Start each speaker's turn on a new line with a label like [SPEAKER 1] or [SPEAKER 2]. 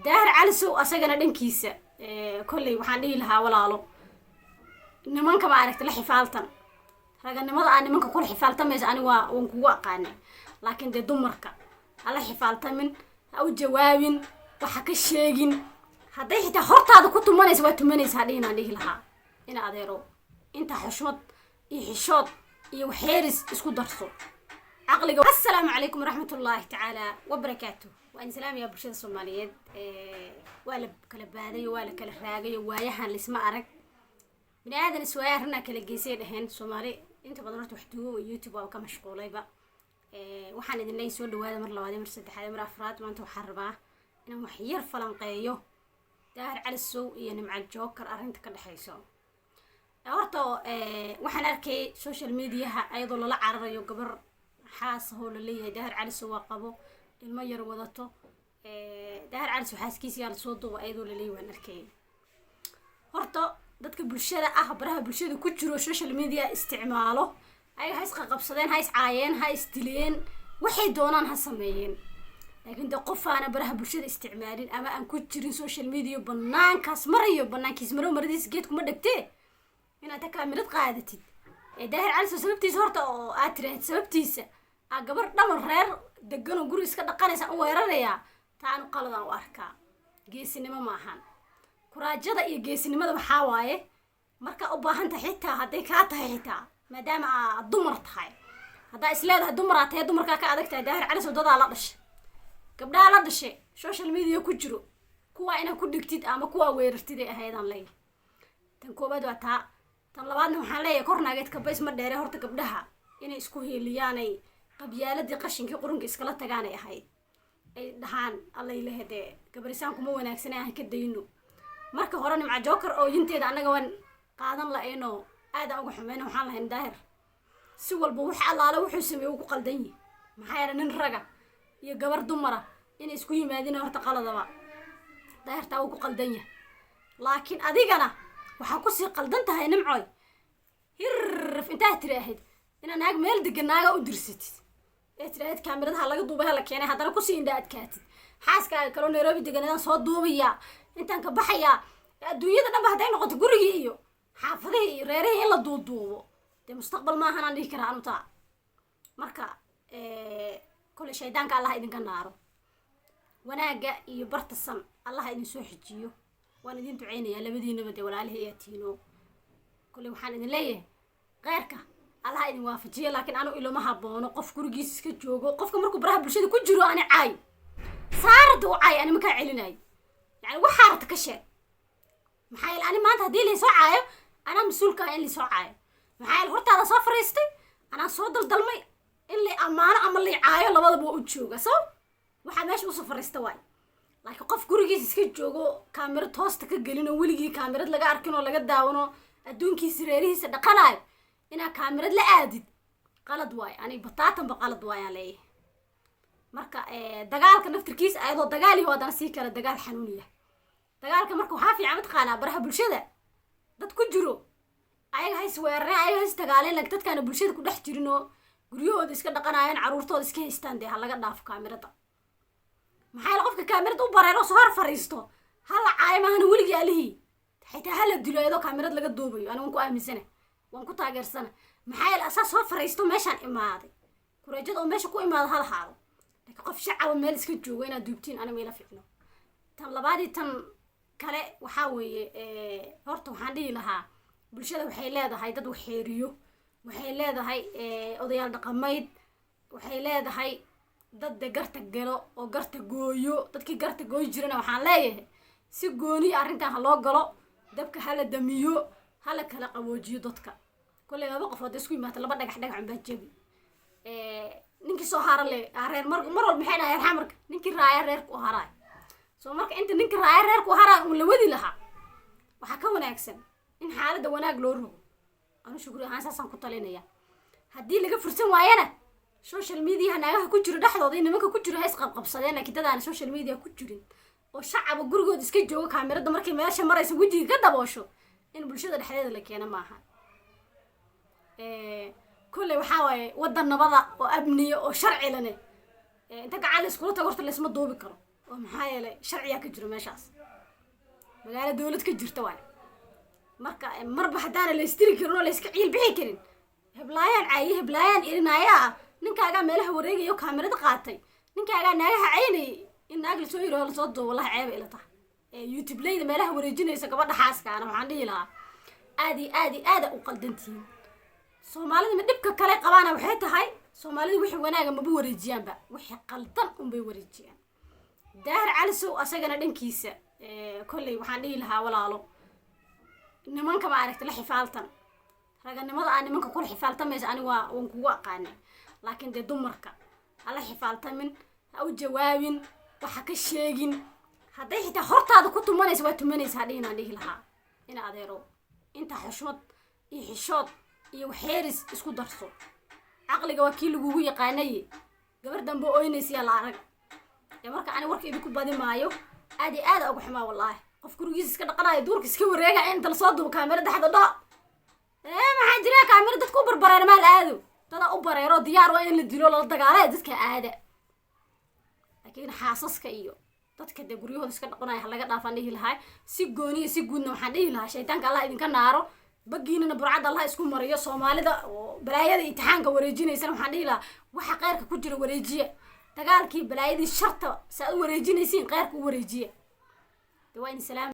[SPEAKER 1] Daahir Calisow asagana dhankiisa, kolley waxaan dhihi lahaa, walaalo, nimanka ma aragta la xifaaltan. Raganimada aa nimanka kula xifaaltamaysa ani waan kugu aqaanay, laakiin dee dumarka hala xifaaltamin, ha u jawaabin, waxa ka sheegin. Hadday xitaa hortaada ku tumanaysa, waa tumanaysa hadhihin, aan dhihi lahaa. Ina adeero, intaa xushmad iyo xishood iyo waxeeris isku darso caqliga. Assalaamu calaykum waraxmatullaahi tacaala wabarakaatu. Waa in salaamayaa bulshada Soomaaliyeed. Waa la kala baadayo, waa la kala raagayo, waayahan lisma arag. Bini aadan iswaaya arrinaa kala geysay dhaheen Soomaali inta badan. Horta wax duwo YouTube waa ka mashquulayba. Waxaan idin leeyahay soo dhawaada mar labaad, mar saddexaad, mar afraad. Maanta waxaan rabaa inaan wax yar falanqeeyo Daahir Cali Sow iyo Nimco Joker arrinta ka dhexayso. Horta waxaan arkayay social mediaha ayadoo lala cararayo gabar xaas ahoo laleeyahay Daahir Cali Sow waa qabo, ilmo yar wadato. Daahir Cali Sow xaaskiisa yaa lasoo duuba ayadoo laleeyahay waan arkayay. Horta dadka bulshada ah, baraha bulshada ku jiro, social media isticmaalo, ayaga ha isqaqabsadeen, ha iscaayeen, ha isdileen, waxay doonaan ha sameeyeen. Laakiin de qof aana baraha bulshada isticmaalin ama aan ku jirin social media, banaankaas marayo, banaankiis maro, maradiis geed kuma dhegtee, inaad ta kaamirad qaadatid ee Daahir Cali Sow sababtiisa horta oo aad tiraahid sababtiisa aa gabar dhaman reer degan oo guri iska dhaqanaysa u weerarayaa, taa anu qaladaan u arkaa, geesinimo ma ahan. Kuraajada iyo geesinimada waxaa waaye markaa u baahan tahay, xitaa hadday kaa tahay, xitaa maadaama aad dumar tahay, haddaa is leedahay dumaraa tahay, dumarkaa ka adag tahay. Daahir Cali Sow dadaa la dhashay, gabdhaha la dhashay social media ku jiro, kuwaa inaad ku dhigtid ama kuwaa weerartid ay ahaydaan leeyahay. Tan koowaad waa taa. Tan labaadna waxaan leeyahay, kor naageed kabays ma dheere. Horta gabdhaha inay isku hiiliyaanay, qabyaaladii qashinkii qurunka iskala tagaanay ahayd, ay dhahaan allay lehe dee gabarisaan kuma wanaagsana, aan ka dayno. Marka hore Nimca Joker oo yinteeda annaga waan qaadan la-aynoo aadaan uga xumayna. Waxaan lahayn Daahir si walba wax allaale wuxuu sameeyey uu ku qaldan yihi. Maxaa yeelay nin raga iyo gabar dumara inay isku yimaadina horta qaladaba. Daahirtaa wuu ku qaldan yahay, laakiin adigana waxaa kusii qaldan tahay, Nimcoy, hirraf intaad tiraahid inaa naag meel degan naaga u dirsatid ee tiraahid kaamiradaha laga duubay hala keenay, haddana kusii indha adkaatid xaaskaaga kaloo Nairobi deganadaan soo duubayaa, intaan ka baxayaa. Adduunyada dhanba hadday noqoto gurigii iyo xaafadihii iyo reerihii in la duuduubo, dee mustaqbal maahan aan dhihi karaa anutaa. Marka kolley shaydaanka Allah idinka naaro, wanaagga iyo bartasan Allah idin soo xijiyo. Waan idin duceynayaa labadiinaba, dee walaalihii ayaa tiino. Kolley waxaan idin leeyahay kheyrka Allah idin waafajiyo. Laakiin anu iloma haboono qof gurigiisa iska joogo. Qofka markuu baraha bulshada ku jiro, ani caay saarada u caay, ani makaa celinayo, yani waxaa rabta ka sheeg. Maxaa yeele ani maanta haddii laysoo caayo, anaa mas-uulka ah in laysoo caayo. Maxaa yeele hortaada soo fariistay, anaa soo daldalmay. In lay ammaano ama lay caayo labadaba waa u jooga, so waxaa meesha usoo fariista waay. Laakiin qof gurigiisa iska joogo, kaamirad hoosta ka gelin oo weligii kaamirad laga arkin oo laga daawano, adduunkiisa reerihiisa dhaqanayo, inaad kaamirad la aadid qalad waayo. Ani bataatanba qalad waayaan leeyahay. Marka dagaalka naftirkiisa ayadoo dagaal yaho, haddana sii kale dagaal xanuuniya dagaalka. Marka waxaa fiican, mataqaanaa, baraha bulshada dad ku jiro ayaga hays weerareen, ayaga hays dagaaleen, laakiin dadkaana bulshada ku dhex jirin oo guryahooda iska dhaqanaayeen, carruurtooda iska haystaan, dee ha laga dhaafo kaamirada. Maxaa yeele qofka kaamirada u bareero soo hor fariisto, hala caayo maahana, weligii alihii xitaa hala dilo iyadoo kaamirad laga duubayo, ani waan ku aaminsana, waan ku taageersana. Maxaa yeele asaa soo fariisto meeshaan imaaday, kureejada oo meesha ku imaado hala haado. Laakiin qof shacaba meel iska joogo inaad duubtiin ani mayla ficno. Tan labaadii, tan kale waxaa weeye, horta waxaan dhihi lahaa bulshada waxay leedahay dad waxeeriyo, waxay leedahay odayaal dhaqameyd, waxay leedahay dad de garta galo oo garta gooyo. Dadkii garta gooyi jirana waxaan leeyahay si gooniya arrintan ha loo galo, dabka hala damiyo, hala kala qaboojiyo dadka. Kolley laba qofood isku yimaata, laba dhagax dhagax unbaa jebi. Ninkii soo hara le reer mar mar walba maxay dhahay xamarka ninkii raaya reerku u haraay. So marka inta ninkii raaya reerku u haraay uun la wadi lahaa, waxaa ka wanaagsan in xaaladda wanaag loo rogo. Anu Shukri ahaan saasaan ku talinaya. Haddii laga fursan waayana, social mediaha naagaha ku jiro dhexdooda iyo nimanka ku jiro ha isqabqabsadeen. Laakiin dad aan social media ku jirin oo shacaba gurigooda iska joogo, kaamirada markay meesha maraysa wejiga ka daboosho, in bulshada dhexdeeda la keeno maaha. Kolley waxaa waaye waddan nabada oo amniya oo sharci lane, inta gacan la iskula tago horta laysma duubi karo. Oo maxaa yeelay, sharciyaa ka jiro meeshaas, magaalo dowlad ka jirta waay. Marka marba haddaana la istiri karin oo la iska ciil bixi karin, heblaayaan caaye, heblaayaan irinaayaa ah, ninkaagaa meelaha wareegayo, kaamirada qaatay, ninkaagaa naagaha caynayay, in naag lasoo yiraho lasoo duubo, wallahi ceeba ila tahay. Ee YouTube-leyda meelaha wareejinaysa gabadha xaaskaana waxaan dhihi lahaa, aad iyo aad iyo aada u qaldantihiin. Soomaalida ma dhibka kale qabaana waxay tahay, soomaalida wixii wanaaga maba wareejiyaanba, wixii qaldan unbay wareejiyaan. Daahir Calisow asagana dhankiisa, kolley waxaan dhihi lahaa, walaalo, nimanka ma aragta la xifaaltan. Raganimada aa nimanka kula xifaaltamaysa ani waan kugu aqaanay, laakiin dee dumarka hala xifaaltamin, ha u jawaabin, waxa ka sheegin. Hadday xitaa hortaada ku tumanaysa, waa tumanaysa hadhihin, aan dhihi lahaa. Ina adeero, inta xushmad iyo xishood iyo waxeeris isku darso, caqliga waa kii lagugu yaqaanaye. Gabar dambe oynaysiyaa la arag. Ee marka ani warka idinku badi maayo. Aad iyo aada uga xumaa wallaahi, qof gurigiisa iska dhaqanayo, duurka iska wareega, inta lasoo duubo kaamirada xada dho. Ee maxaa jira, kaamira dadku u barbareer maal aado, dadaa u bareero, diyaar waa in la dilo, lala dagaala dadka aada. Laakiin xaasaska iyo dadka dee guryahooda iska dhaqanaya ha laga dhaafaan dhihi lahaa. Si gooniya si guudna waxaan dhihi lahaa, shaytaanka Allah idinka naaro, baggiinana burcadda Allah isku mariyo. Soomaalida oo balaayada imtixaanka wareejinaysana waxaan dhihi lahaa, waxa kheyrka ku jira wareejiya. Dagaalkii, balaayadii, sharta saa u wareejinaysiin, kheyrka u wareejiya. De waa in salaam.